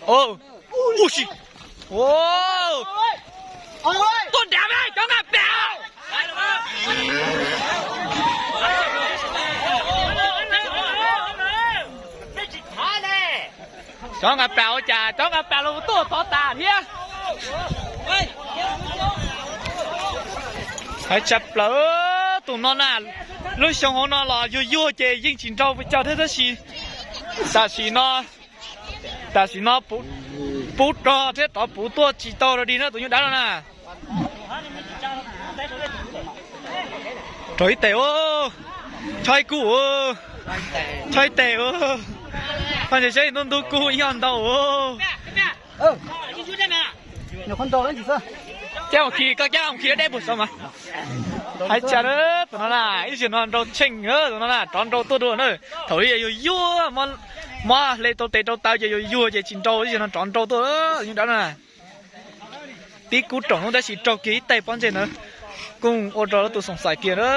Ub si. Tuaj nrad me cov nqa plas. Cov nqa plas ua cas cov nqa plas los tuaj tod tas thiab. Hais tshaj plaws tus no na, lub xyoo hauv no los yuag yuag ces yeej tsis nrau pes tsawg thiab tab sis tam sim no, tam sim no puv rog thiab rov puv tuaj tsis tau rau dig na tus nyuj dawb no na. Rau ib tes, chob ib kub, chob ib tes. Poj ntses saib ntub ntub kub ib ob ntau. Cab mus khi, koj cab mus khi deb puag saud mas. Hais tshaj, tus no na ib zaug no nrau tsheej, tus no na rov nrau tuaj dua na. Thaum ub yuag yuag, mob hle rau tes rau taw ces yuag yuag ces tsis nrau, ib zaug no rov nrau tuaj nyuj dawb na. Tib kub rooj hnub tab sis raug kiag ib tes pob ntseg ntawd, kuj ua rau lawv tus xoom xaim kiag na.